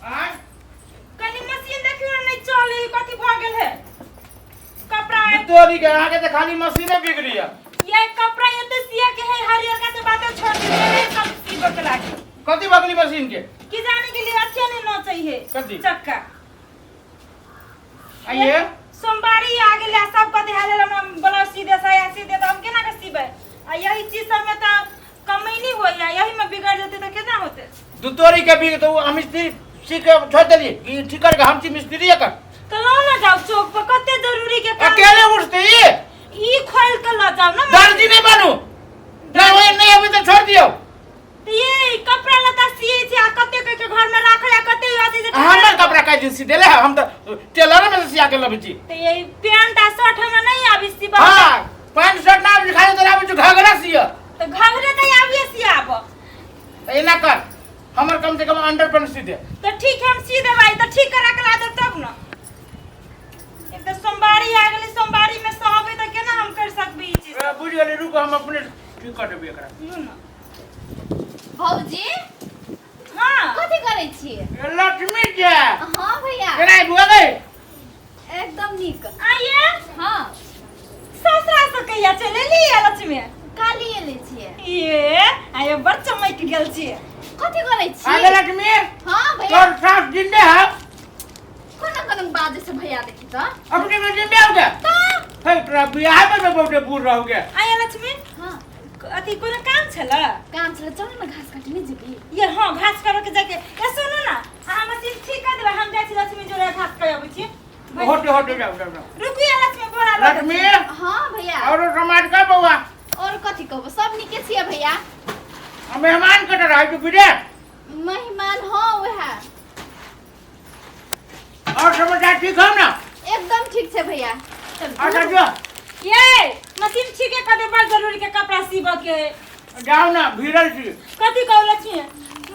आय कनी मशीन देखियो ने, नहीं चले कथी भ गेल है कपड़ा। तोरी के अहाँके तऽ खाली मशीने बिगड़ी है। ये कपड़ा एते सिया के है, हरियर का से बातें छोड़ दीजिए, सब सीबे के लागे। कथी बगली मशीन के? कि जाने के लिए अच्छे नहीं न चाहिए। कथी? चक्का। आइए। सोमवारी आ गेल आ सब कथी हाल हम ब्लाउज सी दे, साया सी दे, तऽ हम केना के सीबै? आ यही चीज सब में तऽ कमैनी होइया, यही में बिगड़ जेतै तऽ केना होतै? दू तोरी के बिग तो हम मिस्त्री सीख के छोड़ देलिए ई ठीक करके, हम छी मिस्त्री एकर। तऽ लऽ ने जाउ चौक पर, कते जरूरी के काम। अकेले उठते ई। ई खोल के लऽ जाउ ने। दर्जी नहीं बनू, नहीं होय, नहीं अभी तो छोड़ दियो। तऽ ये कपड़ा लत्ता सियै छै आ कते के घर में राखल आ कते अथी जे। हमर कपड़ा काहे दिन सी देले है? हम तो टेलर में से सिया के लबै छी। तऽ ये पैंट आ शर्ट हमरा नहीं आबी सिबा। हां, पैंट शर्ट ना आबि, खाली तोरा आबै छौ घाघरा सिया। तऽ घघरे तऽ आबिए सियाब। तऽ एना कर, हमर कम से कम अंडर पैंट सी दे। तऽ ठीक है, हम सी देबै, तऽ ठीक करा के ला देब तब ने। एक तऽ सोमवारी आ गेलै, सोमवारी में सहबै तऽ केना हम कर सकबै ई चीज? ए, बुझि गेली, रुको, हम अपने ठीक कर देबै एकरा। लू ने। भौजी। हाँ। कथी करै छियै? ए, लक्ष्मी के। हाँ भैया। केना बुआ गई? एकदम नीक। आइए। हाँ। ससुरा से कहिया चलि एली लक्ष्मी? काली एले छियै। ये आइए, बड़ चमकि गेल छियै। कथी करै छी? आगे लक्ष्मी। हाँ भैया। तोर सास जिंदे है? कोना कोना बाजै छै भैया, देखी तऽ। अपने में जिंदे हो गया तऽ। हे, तोरा बियाह में तो बहुते बूढ़ रह गया। आइए लक्ष्मी। हाँ। अथी कोनो काम छलै? काम छलै, चल ने, घास काटे नहि जेबी? ये हाँ, घास करे के जाके। ए सुनू ना, अहाँ मशीन ठीक कर देबै, हम जाइ छी लक्ष्मी जोड़े घास कर अबै छी। होते होते, जाओ जाओ जाओ। रुकिए लक्ष्मी, बोरा लऽ लक्ष्मी। हाँ भैया। और समाज का बउआ? और कथी कहबो, सब नीके छियै भैया। आ मेहमान कतऽ रहै छै विदेश? मेहमान हाँ, वएह। और समाचार ठीक हो ना? एकदम ठीक छै भैया। अच्छा जो। ये मशीन ठीक है कर दे, बड़ जरूरी के कपड़ा सीबऽ के है। जाओ ना, भीड़ल छी। कथी कहू लक्ष्मी,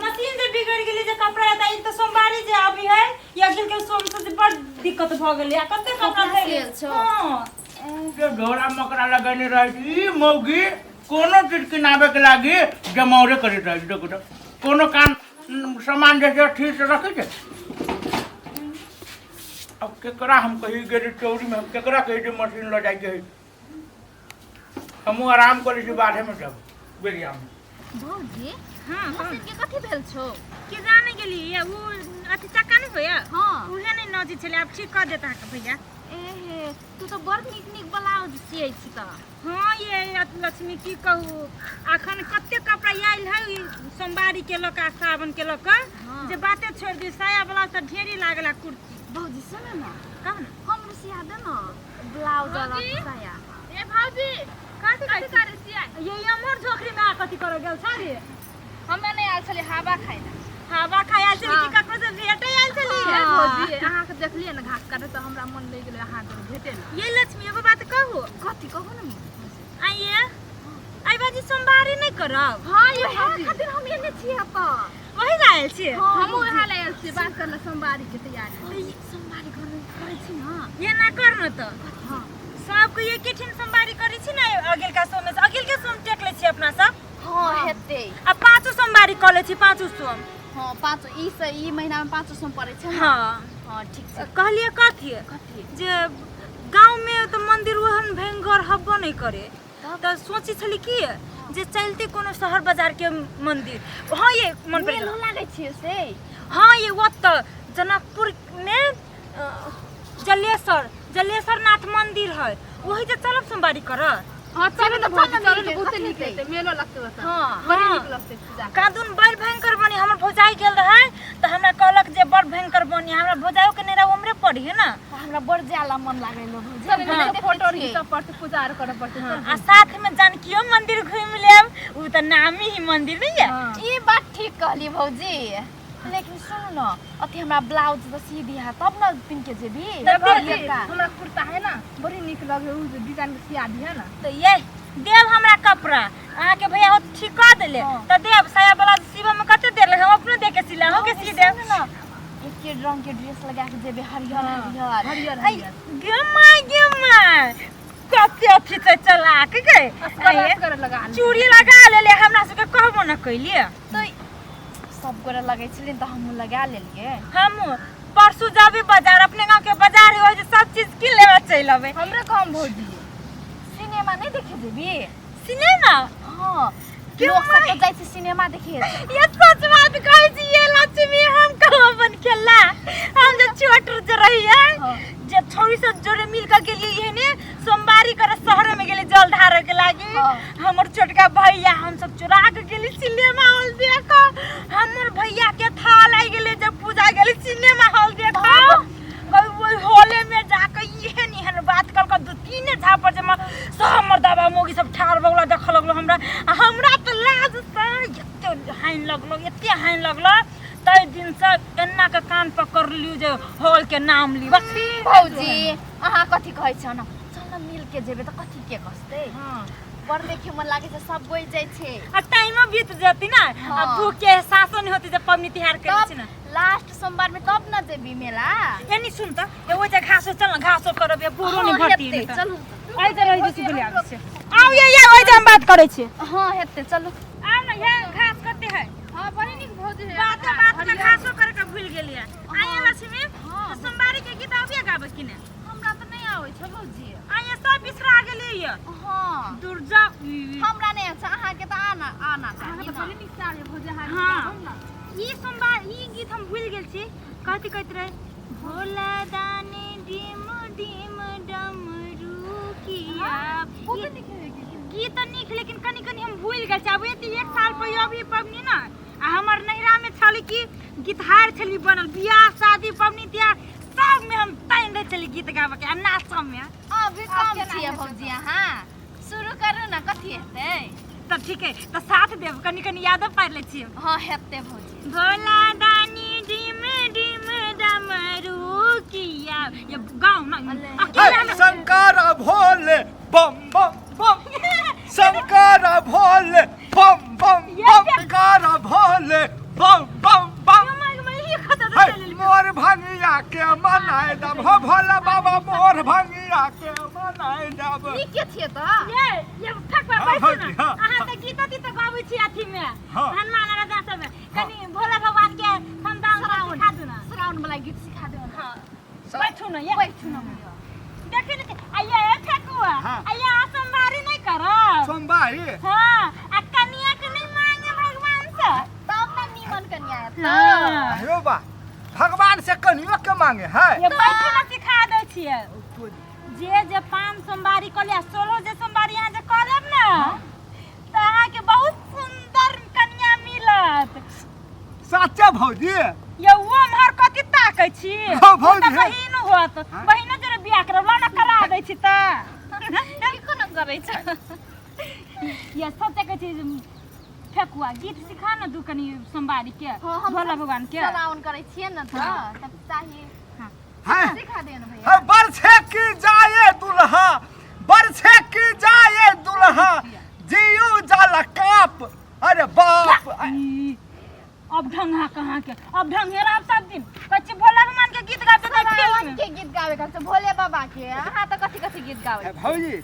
मशीन जे बिगड़ गेलै जे कपड़ा लत्ता, ई तऽ सोमवारी जे अभी है या अगिल के सोम से जे बड़ दिक्कत भऽ गेलै आ कते कपड़ा कपड़ा भरि सियल छौ? हाँ। जे ढोरा मकड़ा लगेने रहै छी ई मौगी, कोनो चीज किनाबे के लागी जमौरे करैत रहै छै। देखू तऽ कोनो काम सामान जे छै ठीक से रखै छै। अब केकरा हम कही गेली चौरी में, हम केकरा कही जे मशीन लऽ जाइके है? हमहूँ आराम करै छी, बाधेमे जाब बेरियामे। भौजी। हाँ। मशीन के कथी भेल छौ? के जाने गेली, ये उ अथी चक्का नहि होइया? हाँ। उहे नहि नजी छलै, आब ठीक कऽ देत अहाँके भैया। एहे, तू तऽ बड़ नीक नीक ब्लाउज सियै छी तऽ। हाँ ये लक्ष्मी, की कहू, अखन कते कपड़ा आयल है ई सोमवारी के लऽ कऽ आ सावन के लऽ कऽ। हाँ। जे बाते छोड़ि दी, साया ब्लाउज तऽ ढेरी लागल आ कुर्ती। भौजी, सुन न। कह न। हमरो सिया दे न ब्लाउज और भौजी? साया। ए भौजी। कथी? कथी करै छियै? ये अमर झोकरी में आ कथी करऽ गेल छ रे? हमे नहि आयल छलियै हवा खाइ लए। हवा खाय आयल छली कि हाँ। ककरो से भेटै आयल छली? ए भौजी, अहाँके देखलियै ने घास काटै तऽ हमरा मन लागि गेलै अहाँके भेटै लए। ये लक्ष्मी, एगो बात कहू? कथी कहू ने। आइए आई बाजी, सोमवारी नहि करब? हाँ ये वएह भौजी। खातिर हम एने छियै तऽ। वही ला आयल छियै? हमहूँ वएह लए आयल छियै, बात करले सोमवारी के तैयारी। सोमवारी घर में करै छी ने। ये ना कर न तऽ। हाँ। सबके एके ठाम सोमवारी करै छी ने, अगिलका सोम में, अगिलके सोम टेक लै छी अपना सब। हाँ, हेतै। आ पाँचो सोमवारी कऽ लै छी, पाँचो सोम। हाँ, पाँचो, ई से ई महीना में पाँचो सोम पड़ै छै ने। हाँ। हाँ, ठीक छै। कहलियै कथी? कथी? जे गाँव में तऽ मंदिर ओहन भयंकर हब्बो नहि करे। तब? तऽ सोचै छली कि जे चलते कोनो शहर बाजार के मंदिर। हाँ ये मन पड़ि मेलो गेल। लागै छियै से? हाँ ये, ओतऽ जनकपुर में जलेसर जलेसर नाथ मंदिर है, वही जे चलब सोमवारी करऽ। हाँ चलू ने भौजी, चलू ने, बहुते कथी नीक हेतै? हेतै, मेलो लगतै ओतऽ। हाँ। बड़ी हाँ। नीक लगतै पूजा। कादुन बड़ भयंकर बनी। हमर भौजाई गेल रहे तऽ हमरा कहलक जे बड़ भयंकर बनी। हमरा भौजाइयो के नैरा उमरे पड़ी है ना। तऽ हमरा बड़ जाला मन लागै लो भौजी। सब हाँ। मिलके फोटो घिचऽ पड़तै, पूजा आर करऽ पड़तै। हाँ, आ साथ में जानकियो मंदिर घूमि लेब, उ तऽ नामी ही मंदिर नहीं है। हाँ। ई बात ठीक कहली भौजी, लेकिन सुनू न, अथी हमरा ब्लाउज तऽ सी दिहा तब न पिन्ह के जेबी। तऽ भौजी, हरियरका। हमरा कुर्ता है ना, बड़ी नीक लगे, उ जे डिजाइन के सिया दिहे ना। तऽ ये देब हमरा कपड़ा, अहाँके भैया हो ठीक कऽ देले। हाँ। तऽ देब साया ब्लाउज सीबऽ में कते देर लगे, हम अपनो दे के सिला हो के सी देब। सुनू न, एके रंग के ड्रेस लगा के जेबे, हरियर। हाँ, हरियर। हरियर। ऐ, हरियर। गे माय गे माय, कते अथी छै चलाक गे। असगर ऐ, असगर लगा ले। चूड़ी लगा लेले, हमरा सबके कहबो न कैलिए। तऽ सब गोरे लगै छलिन तऽ हमहूँ लगा लेलियै। हम परसू जाबी बाजार, अपने गांव के बाजार है, ओहि जे सब चीज कीन लेबे चलि अबै। हमरे कहम भौजी, सिनेमा नहि देखे जेबी? सिनेमा? हाँ, लोक सब तऽ जाइ छै सिनेमा देखे। ये सच बात कहै छी ये लक्ष्मी, हम कहब अपन खेला, हम जे छोट जे रहियै जे छौड़ी सब जोड़े मिल के गेलियै एहने सोमवारी करे शहर में गेलियै जल धारे के लागी। हमर छोटका भैया हम सब चोरा के गेली सिनेमा हॉल देख। हमर भैया के था लागि गेलै जब पूजा गेली सिनेमा हॉल देख, ओहि हॉले में जाके एहन एहन बात कर के दू तीन झापर जमा सब मर्दाबा मोगी सब ठाढ़ भऽ गेलो, देखऽ लगलो हमरा। आ हमरा तऽ लाज से एते हानि लगलो, एते हानि लगलो, ताहि दिन से एना के कान पकड़ लियौ जे हॉल के नाम ली बस। भौजी अहाँ कथी कहै छ न, चल न मिल के जेबै तऽ कथी के कसतै। हाँ। बड़ देखे मन लागै छै, सब गोइ जाइ छै आ टाइमो बीत जती ना। आ भूख के एहसासो नहीं होती जब पबनी तिहार करै छी तब ना। लास्ट सोमवार में तब न जेबी मेला। एनी सुन त, ए ओ जे घासो चल न, घासो करब, ये बोरो हाँ, नहीं भरती। हेतै, चलू। आइ जे रहि जेसी बोली आबै छै। आउ ये ओइ जे हम बात करै छी। हाँ हेतै, चलू। आउ न, ये घास कते है। हाँ, बड़ी नीक भौजी है। बात बात में घासो करे के भूल गेलियै। आइ लक्ष्मी। हाँ। तऽ सोमवारी के गीत अबिये गाबै कि ने? हमरा तऽ नहि आबै छै भौजी। आइ सब बिसरा गेलियै ये। हाँ। दुर्जा हमरा नहि आबै छै, अहाँके तऽ आना आना अहाँके चाही तऽ न। बड़ी नीक साल है भौजी अहाँके। हाँ। ना। ई सोमवार ई गीत हम भूल गेल छी। कथी कहैत रहे? भोला दानी डिम डिम डमरू किया। ओ तऽ नीक है गीत। गीत तऽ नीक, लेकिन कनि कनि हम भूलि गेल छी। आब एते एक साल पर अभी पबनी ने, आ हमर नैहरा में छलै कि गीतहार छली बनल, बियाह शादी पबनी तिहार सब में हम तानि दै छली गीत गाबऽ के आ नाचऽ में। अभी कम छियै भौजी, अहाँ शुरू करू न, कथी हेतै। तऽ ठीक है, तऽ साथ देब, कनि कनि यादो पारि लै छियै। हाँ हेतै भौजी। भोला दानी डिम डिम डमरू किया, ये गाँव ना अकेला में। शंकर भोले बम बम बम, शंकर भोले बम बम बम, शंकर भोले बम बम बम। हे, मोर भंगिया के मनाए दब हो भोला बाबा, मोर भंगिया के मनाए दब। नीके छियै तऽ। ये ठकवा हाँ, बैसू भौजी, ना। हाँ। अहाँ तऽ गीत तीत गाबै छी अथी में। हाँ। हनुमान राजा सब में कनि भोला भगवान के खानदान सिखा दू ना। श्रावण वाला गीत सिखा देब ना। हाँ, बैठू ना ये। बैठू ना भैया। देखी ने, आ ये ठकुआ। हाँ। आ ये सोमवारी नहीं करब? सोमवारी। हाँ, आ कनिया के नहीं मांगे भगवान से? तब ना नीमन कनिया आयत। हाँ। अरे बा, भगवान से कनियो के मांगे है। ये बैठू ना, सिखा दै छियै। जे जे पाँच सोमवारी कऽ लिअ, 16 जे सोमवारी अहाँ जे कऽ लेब ने तऽ अहाँके बहुत सुन्दर कनिया मिलत। सच्चे भौजी? यौ, ओ उम्हर कथी ताकै छी? हँ, भौजी, ओ तऽ बहिन होत। हाँ। बहिनो जरे बियाह करब ना, करा दै छी तऽ। की कोनो करै छै? ये सोचे के चीज फेकुआ, गीत सिखा न दू कनि सोमवारी के। हाँ, हम भोला भगवान के श्रावण करै छियै ने तऽ तब चाही। है। सिखा दियौ ने भैया। है, बरछे की जाए दुल्हा, बरछे की जाए दुल्हा, जियो जाला काप, अरे बाप। ई, अब ढंगा कहाँ के, अब ढंगेरा सब दिन कच्ची भोला भगवान के गीत गाबे तऽ श्रावण फिल्म के गीत गाबै के छै भोले बाबा के, अहाँ तऽ कथी कथी गीत गाबै? है भौजी,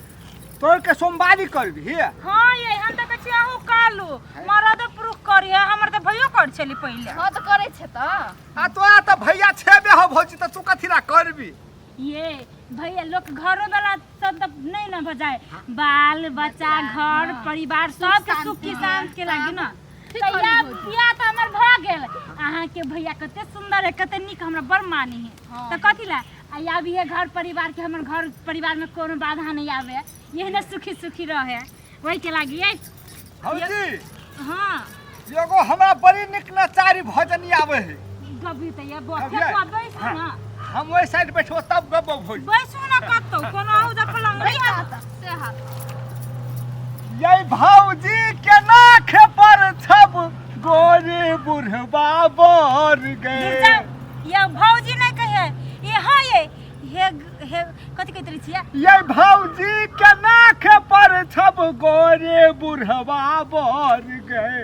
तोर के सोमवारी करबी? हाँ ये हम तऽ कहै छी अहूँ कालू मरद पुरुष करी है, हमर तऽ भैयो कर छली पहिले। हाँ तऽ करै छै तऽ। आ तोरा तऽ भैया छेबे हो भौजी, तऽ तू कथी ला करबी? ये भैया लोक घरो वाला सब तऽ नहीं न बजाए, बाल बच्चा घर परिवार सबके सुख की शांति के लागी ना। ठीक तऽ कहली या भौजी। बियाह तऽ हमर भऽ गेल। अहाँके भैया कते सुन्दर है, कते नीक, हमरा बड़ मानी है। हाँ। तऽ कथी ला आ आब इहे घर परिवार के, हमर घर परिवार में कोनो बाधा नहीं आवे, एहने सुखी सुखी रहे, वही के लागी ये। भौजी। हाँ। एगो हमरा बड़ी नीक नचारी भजन आबै है। गबी तऽ ये गबियै? फेकुआ बैसू हाँ। ना। हम ओहि साइड बैठबो तब गबो भौजी। बैसू ना, कतौ कोनो आउ तऽ पलंग नहीं हाथ से हाथ। ये भौजी के नाख पर छब गोरे बुढ़बा बर गए। ये भौजी नहीं कहे ये। हाँ ये हे हे कथी कहते रही छियै? ये भौजी के नाख पर छब गोरे बुढ़बा बर गए,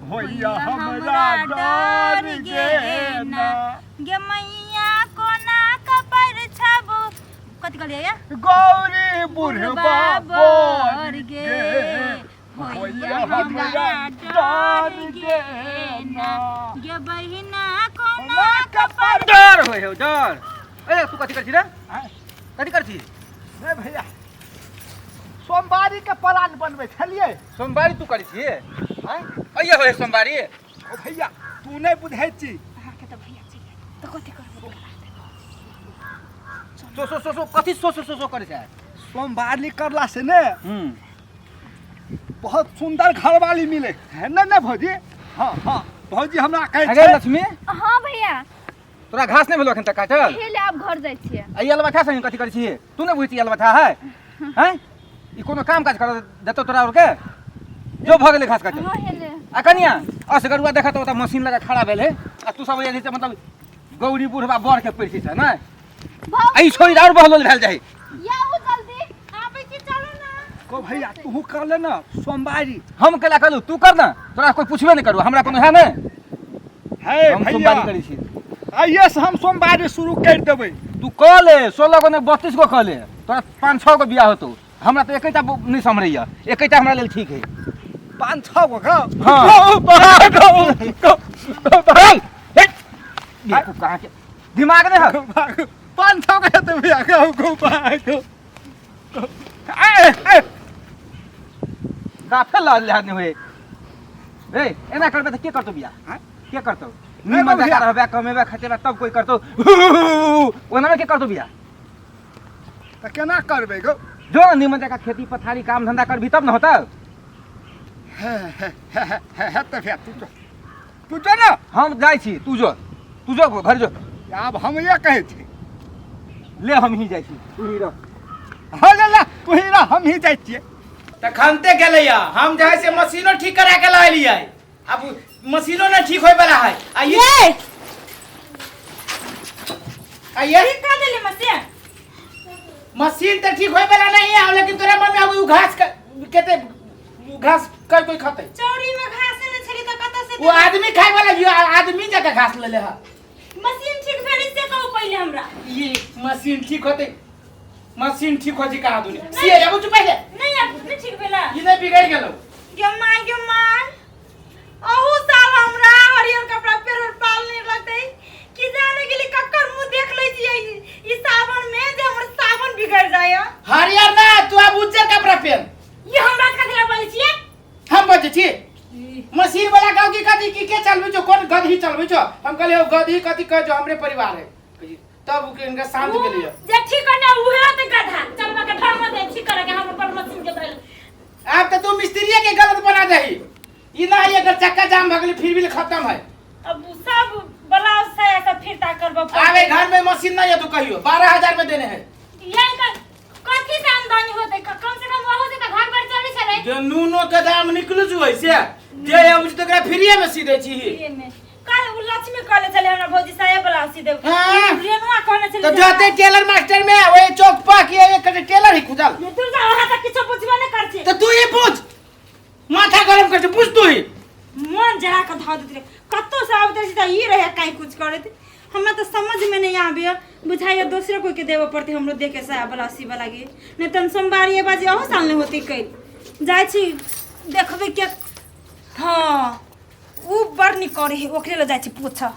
होइया हमरा डर गे ना। गे मैया कोना कपर छब, कथी कहलियै ये? गौरी बुढ़बा बर गे गे होइया हमरा डर गे ना। गे बहिना कोना कपार डर होइ हौ डर। ए तू कथी करै छी रे? कथी करै छी? नहीं भैया, सोमवारी के प्लान बनबै छलियै। सोमवारी तू करै छी? आँय, अइया होइ सोमवारी? ओ भैया, तू नहि बुझै छी। अहाँके तऽ भैया चलि गेल तऽ कथी करबै? सो सो सो सो कथी सो सो सो सो करै छै? सोमवारी करला से ने हूँ बहुत सुंदर घरवाली मिले है ने। ने भौजी? हाँ हाँ भौजी, हमरा कहै अगे छै। लक्ष्मी। हाँ भैया। तोरा घास नहि भेलो एखन तक काटल? हे ले, आब घर जाइ छियै। आ ई अलबठा संगे कथी करै छी? तू नहि बुझै छी अलबठा है? हैं, ई कोनो काम काज कर देतौ तोरा आरके? जो, भऽ गेलै घास काटल। हाँ, हे ले। आ कनिया असगरुआ देखत ओतऽ मशीन लगा खड़ा भेल है आ तू सब जे छै मतलब गौरी बुढ़बा बर के पैर छै ने। आ ई छोरी आओर बहलोल भेल जाइ। या ओ जल्दी। आबै छी, चलू ना। को भैया, तू कर ले ना सोमवारी। हम केला करू? तू कर ना, तोरा कोई पूछबे नहीं करू, हमरा कोनो है ने। है हम भैया। सोमवारी करै छी। आइए से हम सोमवारी शुरू कर देबै। तू कऽ ले, 16 गो नहि 32 गो कऽ ले, तोरा पाँच छओ गो बियाह होतौ। हमरा तऽ एकेटा नहि सम्हरैया, एकेटा हमरा लेल ठीक है। पाँच छः गो का? हाँ। गो, गो, गो, गो, हे, हे, बेवकूफ कहाँ के दिमाग नहीं है। पाँच छः गो हेतै भैया। गो गो गो ए ए। साफे लाज लिहाज नहीं हुए। ए, एना करबे तऽ के करतौ बियाह? आँय? के करतौ? नहीं निमन भैया। जकाँ रहबे, कमेबे खटेबे तब कोई करतौ। ओना के करतौ बियाह? तऽ केना करबै गो? जो ने निमन जकाँ खेती पथारी काम धंधा करबी तब ने होतौ। हे हे हे हे हेतै भैया, तू जो, तू जो ने। हम जाइ छी, तू जो, तू जो घर जो। आब हम ये कहै छी। ले, हम ही जाइ छी, तू ही रह। हाँ, ले ले, तू ही रह, हम ही जाइ छियै। तखनते गेलैया, हम जे है से मशीनो ठीक करा के लालियै, अब मशीनो नहि ठीक होय वाला है। आ ये आ ये ठीक कर देली मशीन। मशीन तऽ ठीक होय वाला नहीं है, लेकिन तोरा मन में अब उ घास केते उ घास कर कोई खतै? चौरी में घास ने छली तऽ कतऽ से? वो आदमी खाय वाला जो आदमी जका घास ले ले है। मशीन ठीक भेली से कहू पहिले हमरा। ये मशीन ठीक होते, मशीन ठीक हो जी कहा दुनी से अब चुप पहिले। नहीं, अब नहीं ठीक भेला। ई नहीं बिगड़ गेलौ। गे माय, गे माय, अहू साल हमरा हरियर कपड़ा पहिरल पाल नहीं लगतै कि जाने गेली कक्कर मुंह देख लै छियै ई सावन में जे हमर सावन बिगड़ जाय। हरियर ना, तू अब उज्जर कपड़ा पहन। ये हमरा कथी ला बोलै छियै? हम बजै छी मशीन वाला गाँव की कथी की के चलबै छौ, कोन गदही चलबै छौ? हम कहलियै गदही कथी कहै छौ, हमरे परिवार है। तब उ इनका शांत भेलियै। जे ठीक करने उहे होतै गधा चलबा के ढंग दे ठीक करे के हम अपन मशीन के धइल। आब तऽ तू मिस्त्रीये के गलत बना दही। ई ना है, अगर चक्का जाम भऽ गेलै फिर भी खत्म है। अब उ सब ब्लाउज साया सब फिरता करबो। आबे घर में मशीन नहीं है, तू कहियो 12,000 में देने है। यही का कथी से आमदनी होतै? कम से कम ओहो से तऽ घर पर चलै छलै। जे नूनो के दाम निकलू जो ऐसे जे अब तो एकरा फ्रीए में सी दै छी। फ्रीए में कल उ लक्ष्मी कहले छलै हमरा भौजी साया ब्लाउज सी देब। हाँ। रेणुआ कहने छलै। तो जाते टेलर मास्टर में वही चौक पर कि एक टेलर ही खुदल। ये तू जा, वहाँ तक किछो पुछबे नहीं कर छी। तो तू ही पूछ, माथा गरम कर पूछ तू ही। मन जरा के धऽ दैत रहे, कतौ से आबैत रहै छै तऽ ई रहे काहे कुछ करैत। हमरा तऽ समझ में नहीं आबैया, बुझाइया दोसरे कोई के देबऽ पड़तै हमरो देखे साया ब्लाउज सीबऽ लागी, नहीं तऽ सोमवारी बाजी अहू साल नहीं होतै। कैल जाइ छी, देखबै के। हाँ, उ बड़ नीक करै है, ओकरे लग जाइ छी पूछऽ।